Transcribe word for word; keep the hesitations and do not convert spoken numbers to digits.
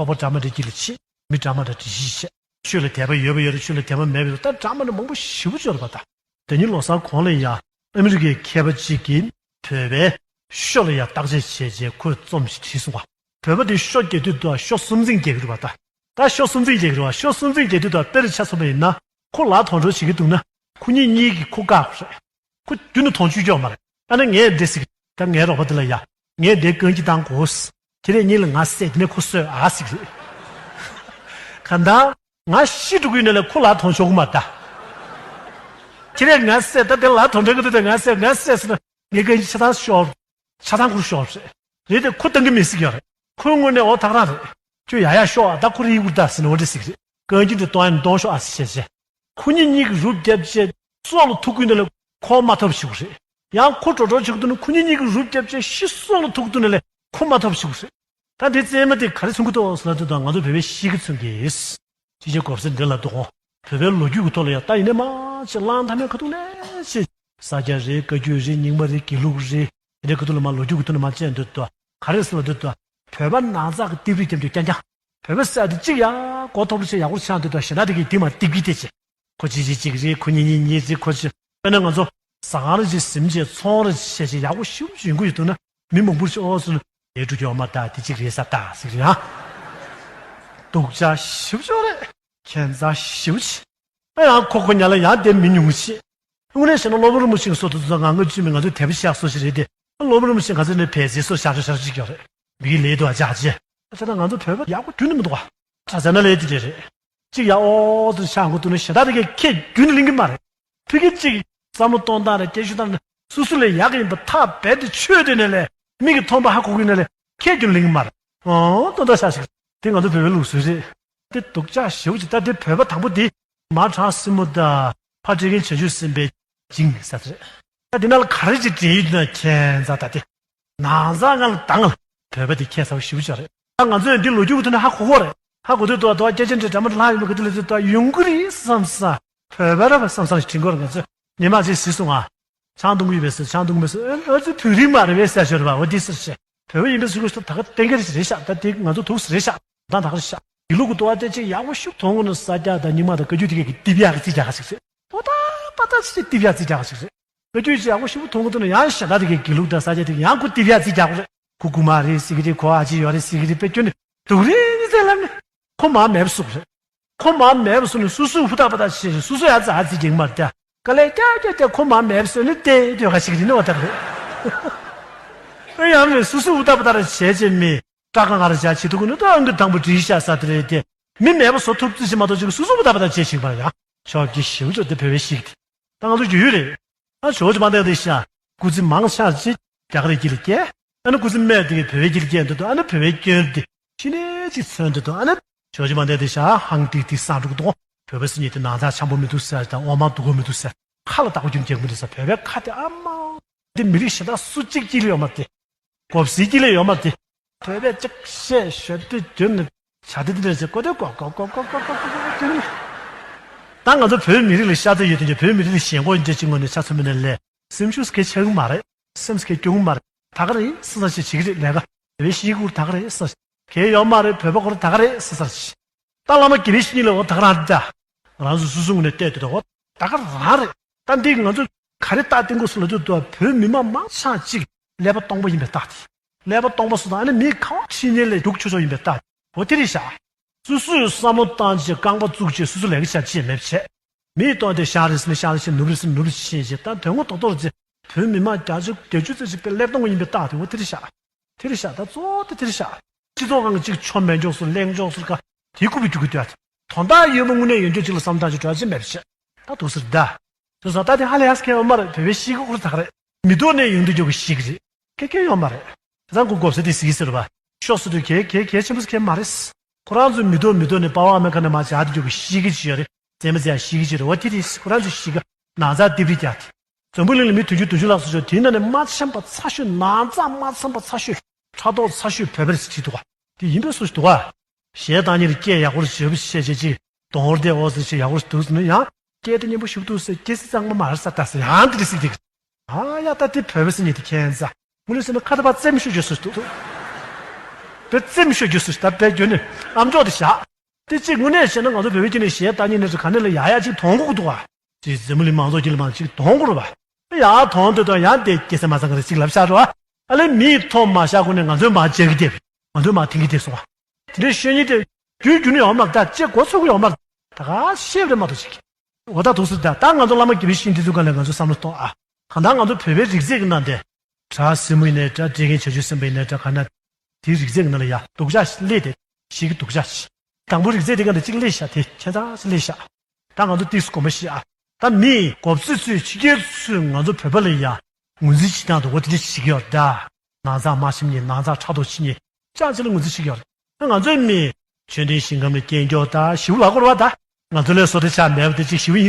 ཚོགས་པ་འདྲ་མི་འདྲ་དཀྱིལ་ལ་ཕྱིན། མི་འདྲ་མི་འདྲ་འདྲི་གཞི་བྱས། ཆོས་ལ་དད་པ་ཡོད་པ་ཡོད་རེད། ཆོས་ལ་དད་པ་མེད་པ་ཡོད་རེད། ད་འདྲ་མི་འདྲ་མང་པོ་ཞེ་པོ་ཅིག་ཡོད་རེད་པ། ད་དེ་ཉིན་ལོ་གསར་གོང་ལ་ཡ་ཨ་མི་རི་ཀའི་མཁས་པ་གཅིག་གིས་བོད་པའི་ཤོ་ལ་ཡ་བརྟག་དཔྱད་བྱས་རྗེས་ཁོས་རྩོམ་ཞིག་བྲིས་སོང་བ། བོད་པ་དེ་ཤོ་རྒྱག་དུས་དུ་ཤོ་སུམ་རྩེན་རྒྱག་གི་རེད་པ། ད་ད་ཤོ་སུམ་རྩེན་རྒྱག་གི་རེད་པ། ཤོ་སུམ་རྩེན་རྒྱག་དུས་དུ་དཔེར་ཆ་མཚོན་པ་ཡིན་ན། ཁོ་ལ་མཐོང་གྲོལ་བྱེད་ཀྱི་འདུག་ན། ཁོ་གཉིས་གཉིས་ཀྱིས་ཁོ་བཀག་དགོས་རེད། ཁོ་རྒྱུན་དུ་མཐོང་ཆོས་ཀྱི་ཡོད་མ་རེད། ཨ་ནི་ངས་འདི་ཟེར་གི། ད་ངའི་རོགས་པ་འདི་ལ་ཡ། ངས་འདི་རྐང་གཅིག་བཏང་དགོས། ཁྱེད་རང་གཉིས་ལ་ང་བསད། དེ་ནས་ཁོ་གསོད་ཨ་ཟེར་གི་རེད། གང་ལྟར་ང་ཤི་འགྲོ་གི་ཡོད་ན་ལས་ཁོ་ལ་མཐོང་ཆོག་གི་མ་རེད་ད། ཁྱེད་རང་ང་བསད། ད་དེ་ལ་མཐོང་གྲོལ་གི་འདུག་ད་ང་བསད། ང་བསད་ཟེར་ན་ངའི་རྐང་གཅིག་ཆ་ཚང་ཤོར། ཆ་ཚང་ཁུར་ཤོར་རེད། རེད་དེ་ཁོ་བཏང་གི་མེད་ཟེར་གི་ཡོད་རེད། ཁོའི་ངོས་ནས་འོ་ཐག་རང་རེད། ཁྱོད་ཡ་ཡ་ཤོག་ཨ། ད་ཁོ་རེ་ཡི་གུར་ད་ཟེར་ནས་འོ་འདྲ་ཟེར་གི་རེད། རྐང་གཅིག་འདི་གཏོང་ཡ་ནི་གཏོང་ཤོག་ཨ་ཟེར་བྱས་བྱས། ཁོ་གཉིས་གཉིས་ཀྱི་རུབ་བརྒྱབ་བྱས་སྲོག་ལ་ཐུག་གི་ཡོད་ན་ལས་ཁོ་མ་ཐོབ་ཞུ་གི་རེད། ཡང་ཁོ་འགྲོ་འགྲོ་བྱེད་ཀྱི་འདུག་ན་ཁོ་གཉིས་གཉིས་ཀྱི་རུབ་བརྒྱབ་བྱས་ཤི། སྲོག་ལ་ཐུག་གི་འདུག་ན་ལས་ཁོ་མ་ཐོབ་ཞུ་གི་རེད། ད་འདི་རྩེད་མོ་དེ་ག་རེ་མཚོན་གྱི་འདུག་ཟེར་ན། དེ་དང་ང་ཚོ་བོད་པའི་གཤིས་ཀ་མཚོན་གྱི། ཅི་བྱེད་དགོས་ཟེར་འདི་ལ་འདུག་གོ། བོད་པའི་ལོ་རྒྱུས་ཀྱི་ཐོག་ལ་ཡང་ད་ཡིན་ནའི་མ་ཆེ་གླང་ཐ་མའི་ཁ་ཐུག་ལས་ཆེ། ས་སྐྱ་རེད། བཀའ་བརྒྱུད་རེད། རྙིང་མ་རེད། དགེ་ལུགས་རེད། དེ་འདྲའི་ཁ་ཐུག་ལ་མ་ལོ་རྒྱུས་ཀྱི་ཐོག་ནས་མ་བྱས་འདུག་ཏོ། ག་རེ་ཟེར་བ་འདུག་ཏོ། བོད་པ་ནང་ཚགས་ཀྱི་རྟིབ་རིག་རྐྱང་རྐྱང་རྐྱང་རྐྱང་། བོད་པ་ཟེར་དེ་གཅིག་ཡ་གོ་ཐོབ་ལ་ཆེ་ཡག་པོ་ཆགས་འདུག་ཏོ། གཞན་དག་དེ་གས་དེ་མ་རྟིབ་ཀྱི་དེ་ཆེ། ཁོ་གཅིག་གཅིག་གཅིག་རེད། ཁོ་གཉིས་གཉིས་གཉིས་རེད། ཁོ་གཅིག་དཔེར་ན་ང་ཚོ་ཟ་ཁང་རེ་གཅིག་ཟིན་བྱས་ཚོང་རེ་བྱས་བྱས་ཡག་པོ་ཞེ་པོ་ཅིག་ཡོང་གི་ཡོད་འདུག་ན། མི་མང་པོ་ཞིག་ཨོ་ཟེར་ན། དེ་འགྲོ་རྒྱུ་ཡོད་མ་རེད། དེ་གཅིག་རེད་ས་ད་ཟེར་གི་རེད་ཨ། སྡུག་ཅག་ཞེ་པོ་ཅིག་རེད། ཁྱད་མཚར་ཞེ་པོ་ཅིག་ཨ་ཡང་ཁོ་ཁོ་ཉ་ལ་ཡང་དེ་མི་ཉུང་ཤེས། དངོས་གནས་བཤད་ན་སློབ་དཔོན་རིན་པོ་ཆེ་གི་སྲོལ་དུ་ཚོ་ང་ངོས་བཅུད་མི་ང་ཚོའི་དད་པ་བཤགས་སོ་ཞིག་རེད་དེ། སློབ་དཔོན་རིན་པོ་ཆེ་ང་ཚོ་ནས་བལ་ཚིག་སོ་ཤར་ཤར་ཤར་ཅིག་ཡོད་རེད། མི་གི་ལས་དུ་ཨ་ཅག་ཅེ། ཨ་ཅག་ད་ང་ཚོ་བོད་པ་ཡག་པོ་རྒྱུན་དུ་མི་འདུག་ཨ། གྲྭ་ཚང་ན་ལས་དེ་རེད་རེད། གཅིག་ཡ་ཨོ་དུ་ཤ་འགོ་དུ་ནི་ཞེ་དྲག་དེ་གས་ཁྱེད་རྒྱུན་ལིང་གི་མ་རེད། ཕི་གི་གཅིག་བསམ་བློ་གཏོང་སྟངས་རེད། སྐད་ཤུགས་དང་སོ་སོ་ལས་ཡག་གི་ཡིན་པ་ཐག་རྦད་དེ་ཆོད་དེ་ནས་ལས་མིག་གིས་མཐོང་པ་ཧ་གོ་གི་ནས་ལས་ཁྱེད་རྒྱུན་ལིང་གི་མ་རེད། ཨོ་ཏོ་ཏོ་ཤ་ཞིག་དེ་ང་ཚོ་བོད་པའི་ལུགས་སྲོལ་རེད། དེ་སྡུག་ཅག་ཞེ་པོ་ཅིག་ད་དེ་བོད་པ་དང་པོ་དེ་མ་དྲག་སྲིན་མོ་དང་ཕ་སྤྲེལ་རྒན་བྱང་ཆུབ་སེམས་དཔའི་སྦྱིན་ས་དེ་རེད། ད་དེ་ནང་ལ་ག་རེ་ཅིག་འདྲེས་ཡོད་ན་ཁྱད་མཚར་ད་དེ། ནང་ཚང་ང་ལ་དང་ལ་བོད་པ་དེ་ཁྱད་མཚར་བ་ཞེ་པོ་ཅིག་རེད། ད་ང་ཚོས་འདི་ལོ་རྒྱུས་ཀྱི་ཐོག་ནས་ཧ་གོ་གོ་རེད། ཧ་གོ་དུས་དུ་དུ་སྐད་ཆ་འདྲི་འདྲ་མ་འདྲ་ལྷག་ཡོང་བ་ག་དུས་ལ་དུ་དུ་ཡོང་གི་རེད་བསམ་ས། བོད་པ་ར་བ་བསམ་ས་ཞིག་དྲན་གོ་རེད། ང་ཚོས་ཉི་མ་ཅིག་གཟིགས་སོང་ང་། ཆང་འཐུང་གི་ཡོད་པས་ཟེར། ཆང་འཐུང་གི་མེད་ཟེར། ཨ་ཨ་ཙི་བོད་རིགས་མ་རེད་པས་ཟེར་ཞོར་བ་འོ་འདི་ཟེར་ཞེས། བོད་པ་ཡིན་པའི་སུ་གོ་ད་ག་གཏན་འཁེལ་ཞིག་རེད་ཤག་ད་དེ་ང་ཚོ་དུག་རེད་ཤག་ད་ད་ག་རེད་ཤག་དེ་ལུགས་ཀྱི་དུ་བ་དེ་ཅིག་ཡག་པོ་ཤུགས་མཐོང་གི་ན་ས་རྒྱ་དང་རྙིང་མ་དང་བཀའ་བརྒྱུད་དེ་གས་ཀྱི་རྟིབ་ཡག་གི་རྩིས་རྒྱག་ག་ཞིག་རེད། ཨོ་ད་པ་ད་ཅིག་རྟིབ་ཡག་རྩིས་རྒྱག་ག་ཞིག་རེད། བཀའ་བརྒྱུད་ཅིག་ཡག་པོ་ཞེ་པོ་མཐོང་གི་འདུག་ན་ཡང་གཞན་དག་དེ་གའི་དགེ་ལུགས་དང་ས་སྐྱ་དེ་ཡང་ཁོ་རྟིབ་ཡག་རྩིས་རྒྱག་གོ་རེད། ཁོ་རྐུ་མ་རེད་ཟེར་གི་རེད། ཁོ་ཨ་ཅེ་ཡོད་རེད་ཟེར་གི་རེད། དཔེ་སྐྱོན་ནི་སྡུག་རེད་ཟེར་ལབ་ནི། ཁོ་མ་མེད་པ་བཟོ་གི་རེད། ཁོ་མ་མེད་པ་བཟོ་ནི་སོ་སོས་ཧུར་ཐག་པ་ཐག་བྱས་རེད། སོ་སོས་ཡ་རྩ་རྩིས་རྒྱག་མ་རེད། དཀའ་ལས་རྒྱག་རྒྱག་རྒྱག་ཁོ་མ་མེད་པ་བཟོ་ནི་དེ་དོན་ཁ་ཞིག་རེད་ནི་བ་ད་ག་རེད། ཨེ་ཡང་མེད། སོ་སོས་ཧུར་ཐག་པ་ཐག་རེ་བྱས་བྱས་མི་སྐྲག་ག་ང་རེ་བྱ་བྱེད་ཐུབ་གི་ནི་ད་ཨང་གི་དང་པོ་བྲིས་བཞག་ས་དེ་རེད་དེ། མི་མེད་པ་བཟོ་ཐུབ་རྩིས་ཞིག་མ་གཏོགས་ཅིག་སོ་སོས་ཧུར་ཐག་པ་ཐག་བྱས་ཤིག་པ་ཡ། ཆོག་གི་ཞིབ་ཆོག་དེ་བོད་པའི་ཞིག་དེ། ད་ང་ཚོ་རྒྱུས་ཡོད་རེད། ཨ་ཇོ་ཇོ་མ་འདས་དེ་ཤ། སྐུ་ཚེ་མང་ཆ་ཅིག་རྒྱ་གར་དཀྱིལ་ལ་སྐྱེས། ཨ་ནི་སྐུ་ཚེ་སྨད་དེ་གི་བོད་པའི་དཀྱིལ་སྐྱེས་འདུག་ཨ་ནི་བོད་པའི་སྐྱོན་དེ་ཕྱི་ནས་ཅིག་མཚོན་འདུག་ཨ་ནི་ཇོ་ཇོ་མ་འདས་དེ་ཤ་ཧང་ཏིག་ཏིག་སང་འགྲོ་གི་འདུག་བོད་པ་སེམས་ཉིད་དེ་ནང་ཚགས་འཆམ་པོ་མི་འདུག་ཟེར་དང་། འོ་མ་སྡུག་གོ་མི་འདུག་ཟེར། ཁ་ལ་བདག་པོ་རྒྱུན་རྒྱག་མི་འདུག་ཟེར། བོད་པའི་ཁ་དེ་ཨ་མ། འདི་མི་རིགས་གཞན་དག་སུ་གཅིག་དཀྱིལ་ལ་ཡོད་མ་རེད་དེ། གོ་ཟི་དཀྱིལ་ལ་ཡོད་མ་རེད་དེ། བོད་པས་ཅིག་བཤད་ཞོར་དུ་རྒྱུན་ནས་བྱ་དེ་འདི་འདྲ་བྱེད་ཀོ་དེ་ཀོ་ཀོ་ཀོ་ཀོ་ཀོ་ཀོ་ཀོ་ཀོ་ཀོ་ཀོ་ཀོ། ད་ང་ཚོ་བོད་མི་རིགས་ལ་ཤ་ཚ་ཡོད་དེ་ཀྱང་བོད་མི་རིགས་ལ་ཞེན་ཁོག་འདྲ་ཅིག་ངོས་ནས་ཆ་མཚོན་པ་ཡིན་ན་ལས་སེམས་ཤུགས་གལ་ཆེ་གི་མ་རེད། སེམས་གལ་སྐྱོ་གི་མ་རེད། ད་ག་རེད་ཟེར་ས་ཞིག་བྱེད་ཀྱི་རེད། ལས་ཀ་བོད་པའི་ཤེས་ཀྱི་ཁུར་ད་ག་རེད་ཟེར་ས་ཞིག་གལ་ཡོད་མ་རེད། བོད་པ་ཁོ་རང་ད་ག་རེད་ཟེར་ས་ཞིག་ད་བླ་མ་དགེ་བའི་བཤེས་གཉེན་ལ་འོ་ད་ག་རང་རེད་ད། རང་ཚོ་སོ་སོ་ངོས་ནས་བལྟས་དུས་ད་འོ་ད་ག་རང་རེད། ད་འདི་ང་ཚོ་ག་རེ་རྟགས་བསྟན་དགོས་སུ་ལ་དུས་དུ་བོད་མི་མང་མང་ཆ་གཅིག་ཀླད་པ་སྟོང་པ་ཡིན་པའི་རྟགས་དེ། ཀླད་པ་སྟོང་པ་སུ་དང་ཨ་ནི་མི་ཁ་བ་ཁྲིད་ཉན་ལས་རྒྱུག་ཆོག་ཆོག་ཡིན་པའི་རྟགས་དེ་འོ་དེ་རེད་ཤག་སོ་སོས་བསམ་བློ་བཏང་བྱས་རྐང་པ་བཙུགས་བྱས་སོ་སོ་ལས་ཀ་བྱ་ཅེས་མེད་བྱས། མིའི་སྟོང་དེ་ཤང་རེད་ཟེར་ན་ཤང་རེད་བྱས། ནུབ་རེད་ཟེར་ན་ནུབ་རེད་བྱས་བྱས། ད་དོན་ངོ་ཐོག་ཐོག་རེད་ཟེར། བོད་མི་མང་བརྒྱ་ཆ་བརྒྱད་ཅུ་ཙམ་ཞིག་དཔེ་ཀླད་སྟོང་པ་ཡིན་པའི་རྟགས་དེ་འོ་དེ་རེད་ཤག་དེ་རེད་ཤག་ད་གཙོ་བོ་དེ་དེ་རེད་ཤག་སྤྱི་ཚོགས་ཁང་གི་གཅིག་ཆོ་མེད་འཇོག་སུ་གླེང་འཇོག་སུ་ཀ་དེའི་རྐུབ་པའི་རྒྱུག་གི་སྡོད་ཡ་དེ། དོན་དག་ཡོད་མ་དངོས་གནས་ཡོད་འདོད་ཅིག་ལ་བསམ་བཏང་ཅིག་འགྲོ་ཡ་ཅིག་མེད་པ་བྱས། ད་འདུག་ཟེར་ད། དེ་སོང་ད་དེ་ཧ་ལས་ཧ་སི་ཁེ་ཡོད་མ་རེད། བོད་པའི་ཤེས་ཀྱི་ཁུར་ད་ག་རེད། མི་ཐོག་ནས་ཡོང་དུས་འཇོག་གི་ཤེས་ཀྱི་རེད། ཁེ་ཁེ་ཡོད་མ་རེད། དེ་ཚང་ཁོ་གོ་ས་དེ་ཟིག་ཟེར་བ། ཤོག་ཟེར་དུས་ཁེ་ཁེ་ཁེ་ཆེན་པོ་ཟེར་ཁེ་མ་རེད། ཁོ་རང་ཚོའི་མི་ཐོག་མི་ཐོག་ནས་པ་ཝང་ཨ་མེ་ཁ་ནས་མ་བྱ་དེ་འཇོག་གི་ཤེས་ཀྱི་ཅིག་ཡོད་རེད། རྩེད་མ་རྩེ་ཡ་ཤེས་ཀྱི་ཅིག་རེད། འོ་དེ་དེ་ཁོ་རང་ཚོའི་ཤེས་ཀྱི་ན་ཚ་རྡིབ་རིག་རྒྱག་དེ། འཛམ་བུ་གླིང་ལ་མི་བདུན་ཅུ་བདུན་ཅུ་ལྷག་ཙམ་ཤོར། དེའི་ནང་ནས་མ་འཆམ་པ་ཚ་ཤོས། ན་ཚ་མ་འཆམ་པ་ཚ་ཤོས། ཕྲག་དོག་ཚ་ཤོས་བོད་པ་རེད་ཟེར་བྲིས་འདུག་ག་དེ་ཡིན་པའི་སུ་ཞིག་འདུག་ག་གཞས་བཏང་མཁན་ལ་སྐད་ཡག་པོ་ཞེ་པོ་བཤད་བྱས་ཅིག་གདོང་བོར་བསྡད་འོ་ཟེར་བྱས་ཡག་པོ་འདུག་ཟེར་ན་ཡང་སྐད་དེ་སྙན་པོ་ཞིག་འདུག་ཟེར། སྐད་ཚིག་གཙང་མ་མ་རེད་ས་ད་ཟེར་ཡང་དེ་འདྲ་ཟེར་གི་འདུག་ཨ་ཡ་ད་དེ་བོད་པ་ཟེར་མཁན་དེ་ཁྱད་མཚར། དངོས་གནས་ཟེར་ན་ཁ་ད་པ་རྩེད་མོ་ཤོད་རྒྱུ་སུ་འདུག་དཔེ་རྩེད་མོ་ཤོད་རྒྱུ་སུ་ཞིག་ད་དཔེ་རྒྱུ་ནི་ཨམ་ཅོག་དེ་བཞག་དེ་གཅིག་དངོས་གནས་བཤད་ན་ང་ཚོ་བོད་པའི་སྐྱེ་གནས་གཞས་ལྟ་ཉན་ནས་སུ་ག་ནས་ལ་ཡག་ཡག་ཅིག་མཐོང་གི་འདུག་བ། ཅིག་འཛམ་བུ་གླིང་མང་ཚོགས་ཀྱི་ལ་མང་ཅིག་མཐོང་གི་རེད་བ། ཡག་མཐོང་འདོད་དང་ཡང་དེ་སྐྱེ་ས་མ་ཚང་གི་རེད་ཅིག་ལབ་ཤག་རེད་བ། ཨ་ལེ་མིས་མཐོང་མ་ཤག་གོ་ནས་ང་ཚོས་མ་བྱེད་ཀྱི་དེ་ང་ཚོས་མ་མཐུན་གྱི་དེ་སོང་བ། དེ་འདྲའི་ཤོད་ཉིན་དེ་རྒྱུ་རྒྱུ་ནི་ཡོང་མ་རེད། ད་ཅེས་འགོ་ཚུགས་ཀྱི་ཡོང་མ་རེད། ད་ག་ཤེས་རེད་མ་གཏོགས་ཅིག་འོ་ད་འདུག་སེ་ད་ད་ང་ཚོ་བླ་མ་དགེ་བའི་བཤེས་གཉེན་དེ་ཚོའི་སྒང་ལ་ང་ཚོ་བསམ་བློ་གཏོང་ཨ། གང་ལྟར་ང་ཚོ་བོད་པའི་རིག་རྩལ་གྱི་ནང་དེ། གྲྭ་སྲིན་མོ་ཡིན་ནའི་འདྲ། བཀྲས་མཁན་བྱ་ཆུ་སེམས་དཔའ་ཡིན་ནའི་འདྲ། ག་ན་དེའི་རིག་རྩལ་གྱི་ནང་ལ་ཡ་སྡུག་ཅག་སླེབས་ཏེ་ཞིག་གི་སྡུག་ཅག་ཞིག་དང་པོ་རིག་རྩལ་དེ་ག་འདྲ་གཅིག་སླེབས་ཤག་དེ་ཁྱད་མཚར་ཞིག་སླེབས་ཤག་ད་ང་ཚོ་ཏིས་གོམ་པ་ཞིག་ཨ། ད་མི་གོ་ཚོད་ཚོད་ཕྱི་རྒྱལ་ཚོས་ང་ཚོ་བོད་པ་ལ་ཡ་ངོས་འཛིན་བྱེད་སྟངས་དང་འོ་དེ་འདྲ་ཞིག་ཡོད་ད། ནང་ཚགས་མ་ཤེས་མཁན་ནང་ཚགས་ཕྲག་དོག་བྱེད་མཁན་ཅང་ཅི་ལ་ངོས་འཛིན་བྱེད་ཀྱི་ཡོད་རེད། ང་ཚོའི་མི་ཆོས་ལྡན་ཞིང་ཁམས་ལ་སྐྱེས་མགྱོགས་ད་ཞིའུ་ལ་གོ་ར་བ་ད། ང་ཚོ་ལས་བཟོ་དེ་ཆགས་མེད་པ་དེ་ཅིག་ཞིའུ་ཡིན།